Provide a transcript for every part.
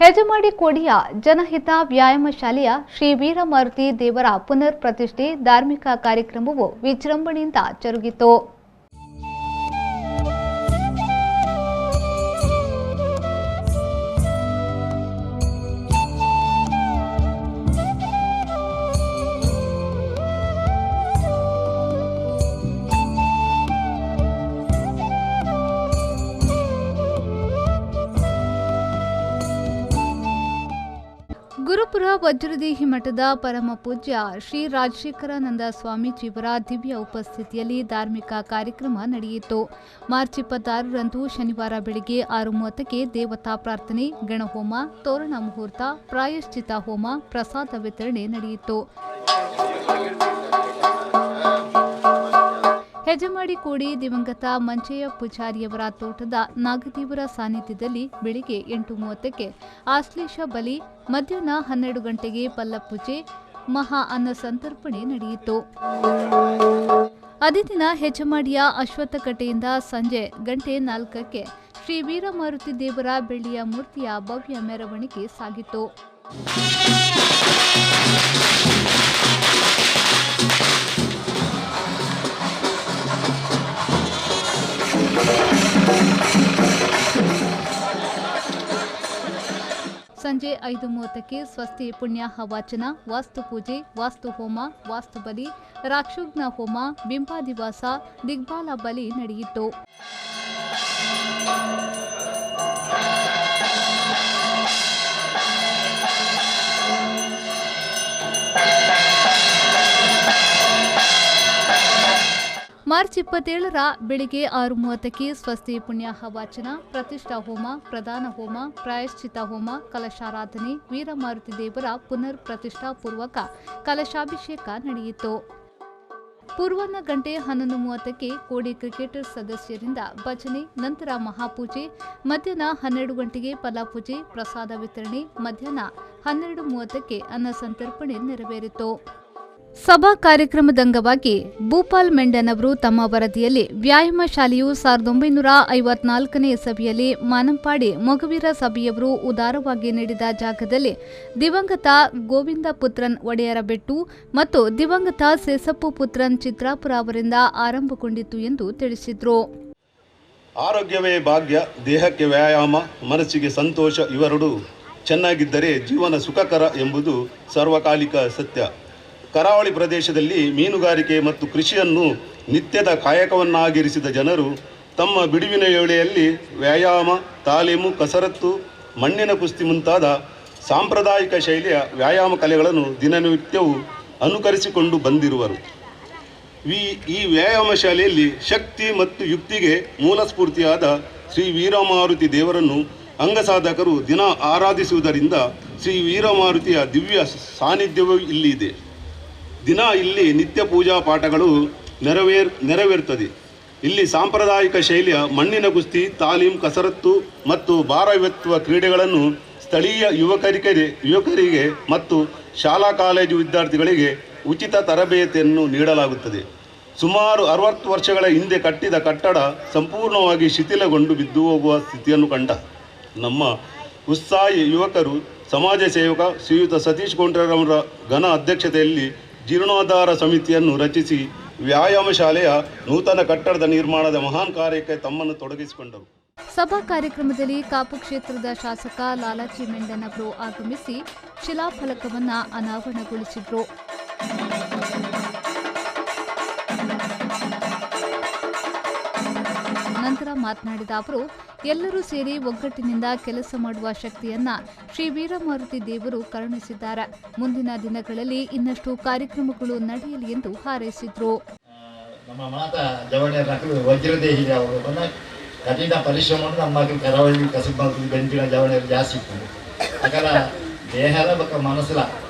ಹೆಜಮಾಡಿ ಕೋಡಿಯ ಜನಹಿತ ವ್ಯಾಯಾಮ ಶಾಲೆಯ ಶ್ರೀ ವೀರಮಾರುತಿ ದೇವರ ಪುನರ್ ಪ್ರತಿಷ್ಠೆ ಧಾರ್ಮಿಕ ಕಾರ್ಯಕ್ರಮವು ವಿಜೃಂಭಣೆಯಿಂದ ಜರುಗಿತು. ಗುರುಪುರ ವಜ್ರದೇಹಿ ಮಠದ ಪರಮ ಪೂಜ್ಯ ಶ್ರೀ ರಾಜಶೇಖರಾನಂದ ಸ್ವಾಮೀಜಿಯವರ ದಿವ್ಯ ಉಪಸ್ಥಿತಿಯಲ್ಲಿ ಧಾರ್ಮಿಕ ಕಾರ್ಯಕ್ರಮ ನಡೆಯಿತು. ಮಾರ್ಚ್ 26ರಂದು ಶನಿವಾರ ಬೆಳಗ್ಗೆ 6:30ಕ್ಕೆ ದೇವತಾ ಪ್ರಾರ್ಥನೆ, ಗಣಹೋಮ, ತೋರಣ ಮುಹೂರ್ತ, ಪ್ರಾಯಶ್ಚಿತ ಹೋಮ, ಪ್ರಸಾದ ವಿತರಣೆ ನಡೆಯಿತು. ಹೆಜಮಾಡಿ ಕೋಡಿ ದಿವಂಗತ ಮಂಚಯ್ಯ ಪೂಜಾರಿಯವರ ತೋಟದ ನಾಗದೇವರ ಸಾನ್ನಿಧ್ಯದಲ್ಲಿ ಬೆಳಿಗ್ಗೆ 8:30ಕ್ಕೆ ಆಶ್ಲೇಷ ಬಲಿ, ಮಧ್ಯಾಹ್ನ 12 ಗಂಟೆಗೆ ಪಲ್ಲಪೂಜೆ, ಮಹಾ ಅನ್ನ ಸಂತರ್ಪಣೆ ನಡೆಯಿತು. ಅದೇ ದಿನ ಹೆಜಮಾಡಿಯ ಅಶ್ವತ್ಥಕಟ್ಟೆಯಿಂದ ಸಂಜೆ ಗಂಟೆ 4ಕ್ಕೆ ಶ್ರೀ ವೀರಮಾರುತಿ ದೇವರ ಬೆಳ್ಳಿಯ ಮೂರ್ತಿಯ ಭವ್ಯ ಮೆರವಣಿಗೆ ಸಾಗಿತು. ಸಂಜೆ 5:30ಕ್ಕೆ ಸ್ವಸ್ತಿ ಪುಣ್ಯಾಹ ವಾಚನ, ವಾಸ್ತುಪೂಜೆ, ವಾಸ್ತು ಹೋಮ, ವಾಸ್ತು ಬಲಿ, ರಾಕ್ಷೋಘ್ನ ಹೋಮ, ಬಿಂಬಾದಿವಾಸ, ದಿಗ್ಬಾಲ ಬಲಿ ನಡೆಯಿತು. ಮಾರ್ಚ್ 27ರ ಬೆಳಿಗ್ಗೆ 6:30ಕ್ಕೆ ಸ್ವಸ್ತಿ ಪುಣ್ಯಾಹ ವಾಚನ, ಪ್ರತಿಷ್ಠಾ ಹೋಮ, ಪ್ರಧಾನ ಹೋಮ, ಪ್ರಾಯಶ್ಚಿತ ಹೋಮ, ಕಲಶಾರಾಧನೆ, ವೀರಮಾರುತಿ ದೇವರ ಪುನರ್ ಪ್ರತಿಷ್ಠಾಪೂರ್ವಕ ಕಲಶಾಭಿಷೇಕ ನಡೆಯಿತು. ಪೂರ್ವಾಹ್ನ ಗಂಟೆ 11:30ಕ್ಕೆ ಕೋಡಿ ಕ್ರಿಕೆಟರ್ ಸದಸ್ಯರಿಂದ ಭಜನೆ, ನಂತರ ಮಹಾಪೂಜೆ, ಮಧ್ಯಾಹ್ನ 12 ಗಂಟೆಗೆ ಫಲಪೂಜೆ, ಪ್ರಸಾದ ವಿತರಣೆ, ಮಧ್ಯಾಹ್ನ 12:30ಕ್ಕೆ ಅನ್ನ ಸಂತರ್ಪಣೆ ನೆರವೇರಿತು. ಸಭಾ ಕಾರ್ಯಕ್ರಮದಂಗವಾಗಿ ಭೂಪಾಲ್ ಮೆಂಡನ್ ಅವರು ತಮ್ಮ ವರದಿಯಲ್ಲಿ ವ್ಯಾಯಾಮ ಶಾಲೆಯು 1954ನೇ ಸಭೆಯಲ್ಲಿ ಮಾನಂಪಾಡಿ ಮೊಗವೀರ ಸಭೆಯವರು ಉದಾರವಾಗಿ ನೀಡಿದ ಜಾಗದಲ್ಲಿ ದಿವಂಗತ ಗೋವಿಂದ ಪುತ್ರನ್ ಒಡೆಯರ ಬೆಟ್ಟು ಮತ್ತು ದಿವಂಗತ ಸೇಸಪ್ಪು ಪುತ್ರನ್ ಚಿತ್ರಾಪುರ ಅವರಿಂದ ಆರಂಭಗೊಂಡಿತು ಎಂದು ತಿಳಿಸಿದರು. ಆರೋಗ್ಯವೇ ಭಾಗ್ಯ, ದೇಹಕ್ಕೆ ವ್ಯಾಯಾಮ, ಮನಸ್ಸಿಗೆ ಸಂತೋಷ ಇವೆರಡೂ ಚೆನ್ನಾಗಿದ್ದರೆ ಜೀವನ ಸುಖಕರ ಎಂಬುದು ಸಾರ್ವಕಾಲಿಕ ಸತ್ಯ. ಕರಾವಳಿ ಪ್ರದೇಶದಲ್ಲಿ ಮೀನುಗಾರಿಕೆ ಮತ್ತು ಕೃಷಿಯನ್ನು ನಿತ್ಯದ ಕಾಯಕವನ್ನಾಗಿರಿಸಿದ ಜನರು ತಮ್ಮ ಬಿಡುವಿನ ವೇಳೆಯಲ್ಲಿ ವ್ಯಾಯಾಮ, ತಾಲೀಮು, ಕಸರತ್ತು, ಮಣ್ಣಿನ ಕುಸ್ತಿ ಮುಂತಾದ ಸಾಂಪ್ರದಾಯಿಕ ಶೈಲಿಯ ವ್ಯಾಯಾಮ ಕಲೆಗಳನ್ನು ದಿನನಿತ್ಯವೂ ಅನುಕರಿಸಿಕೊಂಡು ಬಂದಿರುವರು. ಈ ವ್ಯಾಯಾಮ ಶಾಲೆಯಲ್ಲಿ ಶಕ್ತಿ ಮತ್ತು ಯುಕ್ತಿಗೆ ಮೂಲ ಸ್ಫೂರ್ತಿಯಾದ ಶ್ರೀ ವೀರಮಾರುತಿ ದೇವರನ್ನು ಅಂಗಸಾಧಕರು ದಿನ ಆರಾಧಿಸುವುದರಿಂದ ಶ್ರೀ ವೀರಮಾರುತಿಯ ದಿವ್ಯ ಸಾನ್ನಿಧ್ಯವೂ ಇಲ್ಲಿ ಇದೆ. ದಿನ ಇಲ್ಲಿ ನಿತ್ಯ ಪೂಜಾ ಪಾಠಗಳು ನೆರವೇರ್ತದೆ. ಇಲ್ಲಿ ಸಾಂಪ್ರದಾಯಿಕ ಶೈಲಿಯ ಮಣ್ಣಿನ ಕುಸ್ತಿ, ತಾಲೀಮ್, ಕಸರತ್ತು ಮತ್ತು ಭಾರವೆತ್ತುವ ಕ್ರೀಡೆಗಳನ್ನು ಸ್ಥಳೀಯ ಯುವಕರಿಗೆ ಮತ್ತು ಶಾಲಾ ಕಾಲೇಜು ವಿದ್ಯಾರ್ಥಿಗಳಿಗೆ ಉಚಿತ ತರಬೇತಿಯನ್ನು ನೀಡಲಾಗುತ್ತದೆ. ಸುಮಾರು 60 ವರ್ಷಗಳ ಹಿಂದೆ ಕಟ್ಟಿದ ಕಟ್ಟಡ ಸಂಪೂರ್ಣವಾಗಿ ಶಿಥಿಲಗೊಂಡು ಬಿದ್ದು ಹೋಗುವ ಸ್ಥಿತಿಯನ್ನು ಕಂಡ ನಮ್ಮ ಉತ್ಸಾಹಿ ಯುವಕರು ಸಮಾಜ ಸೇವಕ ಶ್ರೀಯುತ ಸತೀಶ್ ಕೊಂಡ್ರವರ ಘನ ಅಧ್ಯಕ್ಷತೆಯಲ್ಲಿ ಜೀರ್ಣೋದ್ಧಾರ ಸಮಿತಿಯನ್ನು ರಚಿಸಿ ವ್ಯಾಯಾಮ ಶಾಲೆಯ ನೂತನ ಕಟ್ಟಡದ ನಿರ್ಮಾಣದ ಮಹಾನ್ ಕಾರ್ಯಕ್ಕೆ ತಮ್ಮನ್ನು ತೊಡಗಿಸಿಕೊಂಡರು. ಸಭಾ ಕಾರ್ಯಕ್ರಮದಲ್ಲಿ ಕಾಪು ಕ್ಷೇತ್ರದ ಶಾಸಕ ಲಾಲಾಜಿ ಮೆಂಡನ್ ಅವರು ಆಗಮಿಸಿ ಶಿಲಾಫಲಕವನ್ನು ಅನಾವರಣಗೊಳಿಸಿದರು. ನಂತರ ಮಾತನಾಡಿದ ಅವರು, ಎಲ್ಲರೂ ಸೇರಿ ಒಗ್ಗಟ್ಟಿನಿಂದ ಕೆಲಸ ಮಾಡುವ ಶಕ್ತಿಯನ್ನ ಶ್ರೀ ವೀರಮಾರುತಿ ದೇವರು ಕರುಣಿಸಿದ್ದಾರೆ. ಮುಂದಿನ ದಿನಗಳಲ್ಲಿ ಇನ್ನಷ್ಟು ಕಾರ್ಯಕ್ರಮಗಳು ನಡೆಯಲಿ ಎಂದು ಹಾರೈಸಿದರು. ನಮ್ಮ ಮಾತಾ ಜವಳಿಯರ ವಜ್ರದೇಹಿ ಅವರು ಕಠಿಣ ಪರಿಶ್ರಮ ನಮ್ಮ ಕರಾವಳಿ ಕಸುಬು ಬೆಂಚಿನ ಜವಳಿಯರು ಜಾಸ್ತಿ ಇತ್ತು. ಅಕಲ ದೇಹದ ಬಕ್ಕ ಮನಸ್ಸಲ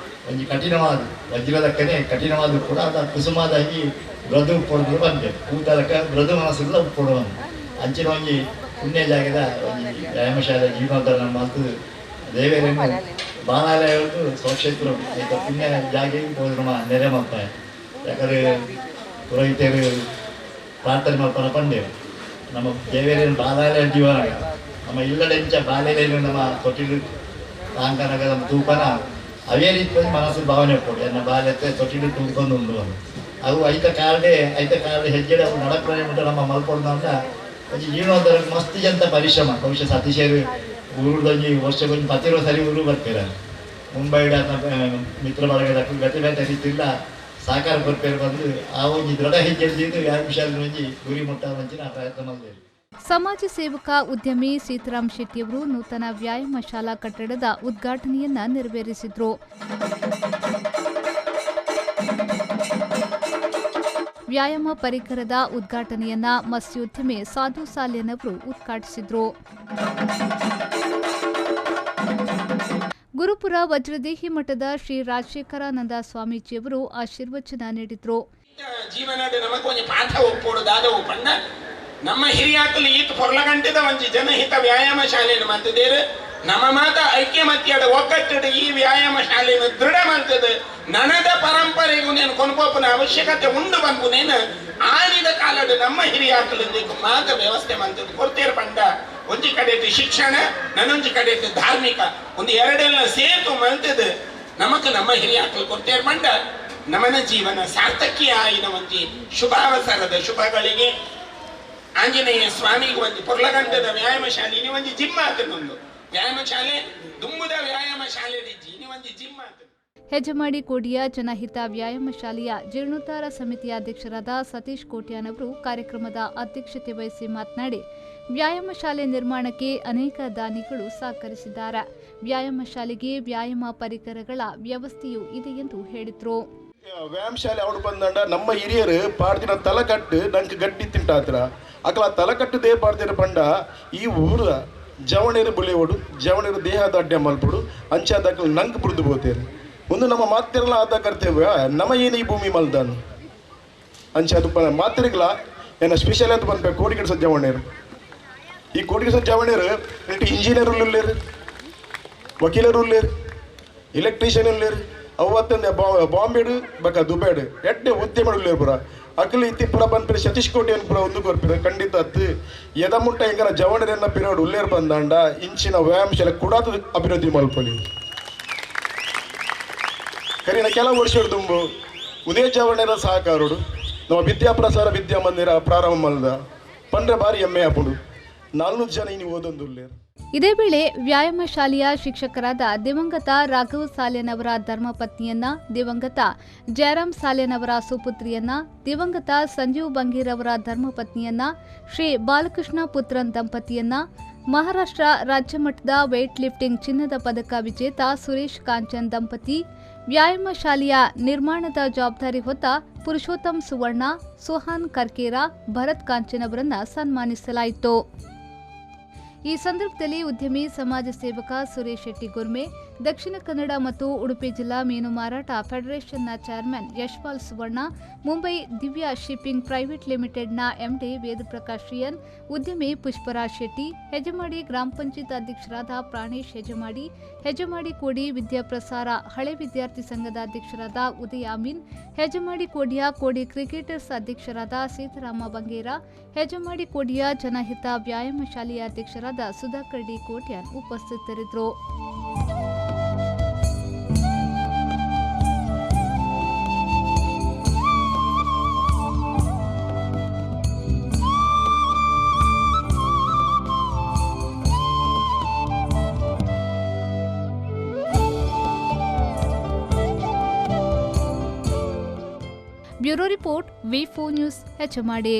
ಒಂಜಿ ಕಠಿಣವಾದ ವಜ್ರದಕ್ಕನೆ ಕಠಿಣವಾದ ಕೂಡ ಅದು ಕುಸುಮಾದಾಗಿ ಮೃದು ಪೊಡೆದು ಬಂದೆ ಕೂತದಕ್ಕ ಮೃದು ಮನಸ್ಸಿಲ್ಲ ಕೊಡುವ ಅಂಚಿನ ಒಂಜಿ ಪುಣ್ಯ ಜಾಗದ ಒಂಜಿ ವ್ಯಾಯಾಮ ಶಾಲೆ ಜೀರ್ಣೋದ್ಧಾರ ನಮ್ಮ ಮಾತು ದೇವರನ್ನು ಬಾಲಾಲಯದ್ದು ಸ್ವಕ್ಷೇತ್ರ ಪುಣ್ಯ ಜಾಗೆ ನಮ್ಮ ನೆರೆ ಮಾಡ್ತಾರೆ. ಯಾಕಂದರೆ ಪುರೋಹಿತರು ಪ್ರಾರ್ಥನೆ ಮಾಡ್ತಾನೆ ಪಂಡೇವು ನಮ್ಮ ದೇವೇರಿನ ಬಾಲಾಲಯ ಜೀವನ ನಮ್ಮ ಇಲ್ಲಡೆಂಚ ಬಾಲ್ಯದಲ್ಲಿ ನಮ್ಮ ತೊಟ್ಟಿಲು ತಾಂಕನಗ ತೂಪನ ಅವೇ ರೀತಿ ಮನಸ್ಸು ಭಾವನೆ ಕೊಡು ಎನ್ನ ಬಾಲ್ಯತೆ ತೊಟ್ಟಿಡು ತೂಕೊಂಡು ಉಂಡು ಅವು ಐತ ಕಾಲಡೆ ಹೆಜ್ಜೆ ಅವು ನಡಪನೆ ಉಂಟು ನಮ್ಮ ಮಲ್ಪೊಂಡ ಒಂಜಿ ಜೀವನೋದ್ಧಾರ ಮಸ್ತ್ ಜಂತ ಪರಿಶ್ರಮ ಬಹುಶಃ ಸತೀಶರು ಊರುದೊಂಜಿ ವರ್ಷಕ್ಕೊಂಜಿ ಪತ್ತಿರೋ ಸರಿ ಊರು ಬರ್ತೀರ ಮುಂಬೈಡ ಮಿತ್ರ ಬಳಗದ ಬೇತೆ ಬೇತೆ ರೀತಿಲ್ಲ ಸಹಕಾರ ಕೊರ್ಪೇರು ಬಂದು ಆ ಒಂಜಿ ದೃಢ ಹೆಜ್ಜೆ ವ್ಯಾಯಾಮ ಶಾಲೆ ಒಂಜಿ ಗುರಿ ಮುಟ್ಟ ಮಂಚಿನ ಪ್ರಯತ್ನ ಮಾಡಿದ್ದೇವೆ. ಸಮಾಜ ಸೇವಕ ಉದ್ಯಮಿ ಸೀತಾರಾಮ್ ಶೆಟ್ಟಿಯವರು ನೂತನ ವ್ಯಾಯಾಮ ಶಾಲಾ ಕಟ್ಟಡದ ಉದ್ಘಾಟನೆಯನ್ನ ನೆರವೇರಿಸಿದರು. ವ್ಯಾಯಾಮ ಪರಿಕರದ ಉದ್ಘಾಟನೆಯನ್ನ ಮತ್ಸ್ಯೋದ್ಯಮಿ ಸಾಧು ಸಾಲ್ಯನ್ ಅವರು ಉದ್ಘಾಟಿಸಿದರು. ಗುರುಪುರ ವಜ್ರದೇಹಿ ಮಠದ ಶ್ರೀ ರಾಜಶೇಖರಾನಂದ ಸ್ವಾಮೀಜಿಯವರು ಆಶೀರ್ವಚನ ನೀಡಿದರು. ಜೀವನದ ನಮಗೊಂದು ಪಾಠ ಒಪ್ಪೋಡು ಪಣ್ಣ ನಮ್ಮ ಹಿರಿಯಾಕಲು ಈತ ಪೊರ್ಲಗಂಟದ ಒಂಜಿ ಜನಹಿತ ವ್ಯಾಯಾಮ ಶಾಲೆಯನ್ನು ಮಾಡ್ತಿದ್ದೇವೆ. ನಮ್ಮ ಮಾತ ಐಕ್ಯಮತ್ಯದ ಒಗ್ಗಟ್ಟದ ಈ ವ್ಯಾಯಾಮ ಶಾಲೆಯನ್ನು ದೃಢ ಮಾಡ್ತದೆ. ನನದ ಪರಂಪರೆಗೂ ನೇನು ಕೊನ್ಪೋಪನ ಅವಶ್ಯಕತೆ ಉಂಡು ಬಂಪುನೇನು ಆಳಿದ ಕಾಲದ ನಮ್ಮ ಹಿರಿಯಾಕಲು ಮಾತ ವ್ಯವಸ್ಥೆ ಮಾಡ್ತದೆ ಕೊಡ್ತೇರು ಪಂಡ ಒಂಜಿ ಕಡೆ ಶಿಕ್ಷಣ ನನ್ನೊಂಜಿ ಕಡೆ ಧಾರ್ಮಿಕ ಒಂದು ಎರಡೆಲ್ಲ ಸೇತು ಮಲ್ತದೆ ನಮಕ್ ನಮ್ಮ ಹಿರಿಯಾಕಲು ಕೊಡ್ತೇರು ಪಂಡ ನಮನ ಜೀವನ ಸಾರ್ಥಕ್ಯ ಆಯಿನ ಒಂಜಿ ಶುಭಾವಸರದ ಶುಭಗಳಿಗೆ ಆಂಜನೇಯ ಸ್ವಾಮಿಗೆ ಒಂದು ಪೊರ್ಲಗಂಟದ ವ್ಯಾಯಾಮ ಶಾಲೆ ಇನಿ ಒಂಜಿ ಜಿಮ್ ಆತನೊಂದು ವ್ಯಾಯಾಮ ಶಾಲೆ ದುಂಬುದ ವ್ಯಾಯಾಮ ಶಾಲೆ ಇನಿ ಒಂಜಿ ಜಿಮ್ ಆತ. ಹೆಜಮಾಡಿ ಕೋಡಿಯ ಜನಹಿತ ವ್ಯಾಯಾಮ ಶಾಲೆಯ ಜೀರ್ಣೋದ್ಧಾರ ಸಮಿತಿಯ ಅಧ್ಯಕ್ಷರಾದ ಸತೀಶ್ ಕೋಟ್ಯಾನ್ ಅವರು ಕಾರ್ಯಕ್ರಮದ ಅಧ್ಯಕ್ಷತೆ ವಹಿಸಿ ಮಾತನಾಡಿ, ವ್ಯಾಯಾಮ ಶಾಲೆ ನಿರ್ಮಾಣಕ್ಕೆ ಅನೇಕ ದಾನಿಗಳು ಸಹಕರಿಸಿದ್ದಾರೆ. ವ್ಯಾಯಾಮ ಶಾಲೆಗೆ ವ್ಯಾಯಾಮ ಪರಿಕರಗಳ ವ್ಯವಸ್ಥೆಯೂ ಇದೆ ಎಂದು ಹೇಳಿದರು. ವ್ಯಾಯಾಮ ಶಾಲೆ ಅವಡು ಬಂದಂಡ ನಮ್ಮ ಹಿರಿಯರು ಪಾಡ್ದಿನ ತಲಕಟ್ಟು ನಂಗೆ ಗಡ್ಡಿ ತಿಂಟಾತ್ರ ಅಕಲ ತಲಕಟ್ಟು they ಪಾಡ್ದಿನ ಪಂಡ ಈ ಊರ ಜವಣೇರು ಬುಳೆಯೋಡು ಜವಣೇರು ದೇಹದ ಅಡ್ಡೆ ಮಲ್ಪಡು ಅಂಚಾದಕಲು ನಂಗೆ ಬುಡ್ದು ಬೋತೇರು ಒಂದು ನಮ್ಮ ಮಾತಿರಲ್ಲ ಆದ ಕರ್ತವ್ಯ ನಮ್ಮ ಏನು ಈ ಭೂಮಿ ಮಲ್ದಾನು ಅಂಚಾದು ಮಾತಿರಿಗಲ ಏನ ಸ್ಪೆಷಲ್ ಅಂತ ಬಂದ್ಬೇಕು ಕೋಟಿಗಡ ಜವಣೇರು ಈ ಕೋಟಿಗಡ ಜವಣೇರು ಇಟ್ಟು ಇಂಜಿನಿಯರ್ ಉಳ್ಳೇರು ವಕೀಲರು ಉಳ್ಳೇರು ಎಲೆಕ್ಟ್ರಿಷಿಯನ್ ಉಳ್ಳೇರು ಅವತ್ತಂದೆ ಬಾಂಬೆಡು ಬಕ ದುಬೈಡು ಎಡ್ಡೆ ಉದ್ಯಮ ಉಳ್ಳೇರು ಪುರ ಅಕಲು ಇತ್ತಿ ಪುರ ಬಂದ್ಪಿರ ಸತೀಶ್ ಕೋಟಿ ಪುರ ಒಂದು ಕೊರ್ಪಿರ ಖಂಡಿತ ಅತ್ತು ಎದ ಮುಟ್ಟ ಎಂಗನ ಜವಣರನ್ನ ಪಿರೋಡು ಉಳ್ಳೇರು ಬಂದಾಂಡ ಇಂಚಿನ ವ್ಯಾಯಾಮ ಶಾಲೆ ಕೂಡ ಅಭಿವೃದ್ಧಿ ಮಲ್ಪೊಲಿ. ಕರಿನ ಕೆಲವು ವರ್ಷ ದುಂಬು ಉದಯ ಜವಣರ ಸಹಕಾರುಡು ನಮ್ಮ ವಿದ್ಯಾಪ್ರಸಾರ ವಿದ್ಯಾಮಂದಿರ ಪ್ರಾರಂಭ ಮಲ್ದ ಪಂಡ್ರೆ ಬಾರಿ ಹೆಮ್ಮೆ ಆಪುಂಡು 400 ಜನ ಇನಿ ಓದೊಂದು ಉಳ್ಳೇರು. ಇದೇ ವೇಳೆ ವ್ಯಾಯಾಮ ಶಾಲೆಯ ಶಿಕ್ಷಕರಾದ ದಿವಂಗತ ರಾಘವ್ ಸಾಲ್ಯನ್ ಅವರ ಧರ್ಮಪತ್ನಿಯನ್ನ, ದಿವಂಗತ ಜಯರಾಮ್ ಸಾಲ್ಯನ್ ಅವರ ಸುಪುತ್ರಿಯನ್ನ, ದಿವಂಗತ ಸಂಜೀವ್ ಬಂಗೀರ್ ಅವರ ಧರ್ಮಪತ್ನಿಯನ್ನ, ಶ್ರೀ ಬಾಲಕೃಷ್ಣ ಪುತ್ರನ್ ದಂಪತಿಯನ್ನ, ಮಹಾರಾಷ್ಟ್ರ ರಾಜ್ಯ ಮಟ್ಟದ ವೇಟ್ ಲಿಫ್ಟಿಂಗ್ ಚಿನ್ನದ ಪದಕ ವಿಜೇತ ಸುರೇಶ್ ಕಾಂಚನ್ ದಂಪತಿ, ವ್ಯಾಯಾಮ ಶಾಲೆಯ ನಿರ್ಮಾಣದ ಜವಾಬ್ದಾರಿ ಹೊತ್ತ ಪುರುಷೋತ್ತಮ್ ಸುವರ್ಣ, ಸುಹಾನ್ ಕರ್ಕೇರಾ, ಭರತ್ ಕಾಂಚನ್ ಅವರನ್ನ ಸನ್ಮಾನಿಸಲಾಯಿತು. ಈ ಸಂದರ್ಭದಲ್ಲಿ ಉದ್ಯಮಿ ಸಮಾಜ ಸೇವಕ ಸುರೇಶ್ ಶೆಟ್ಟಿ ಗುರ್ಮೆ, ದಕ್ಷಿಣ ಕನ್ನಡ ಮತ್ತು ಉಡುಪಿ ಜಿಲ್ಲಾ ಮೀನು ಮಾರಾಟ ಫೆಡರೇಷನ್ನ chairman Yashpal Suvarna, Mumbai Divya shipping private ಲಿಮಿಟೆಡ್ನ ಎಂಡಿ ವೇದಪ್ರಕಾಶ್ ಶ್ರೀಯನ್, ಉದ್ಯಮಿ ಪುಷ್ಪರಾಜ್ ಶೆಟ್ಟಿ, ಹೆಜಮಾಡಿ ಗ್ರಾಮ ಪಂಚಾಯತ್ ಅಧ್ಯಕ್ಷರಾದ ಪ್ರಾಣೇಶ್ ಹೆಜಮಾಡಿ, ಹೆಜಮಾಡಿ ಕೋಡಿ ವಿದ್ಯಾಪ್ರಸಾರ ಹಳೆ ವಿದ್ಯಾರ್ಥಿ ಸಂಘದ ಅಧ್ಯಕ್ಷರಾದ ಉದಯ ಅಮೀನ್, ಹೆಜಮಾಡಿ ಕೋಡಿಯ ಕೋಡಿ ಕ್ರಿಕೆಟರ್ಸ್ ಅಧ್ಯಕ್ಷರಾದ ಸೀತಾರಾಮ ಬಂಗೇರ, ಹೆಜಮಾಡಿ ಕೋಡಿಯ ಜನಹಿತ ವ್ಯಾಯಾಮ ಶಾಲೆಯ ಅಧ್ಯಕ್ಷರಾದ ಸುಧಾಕರ್ ಡಿ ಕೋಟ್ಯಾನ್ ಉಪಸ್ಥಿತರಿದ್ದರು. Bureau report, V4 news, Hejamadi.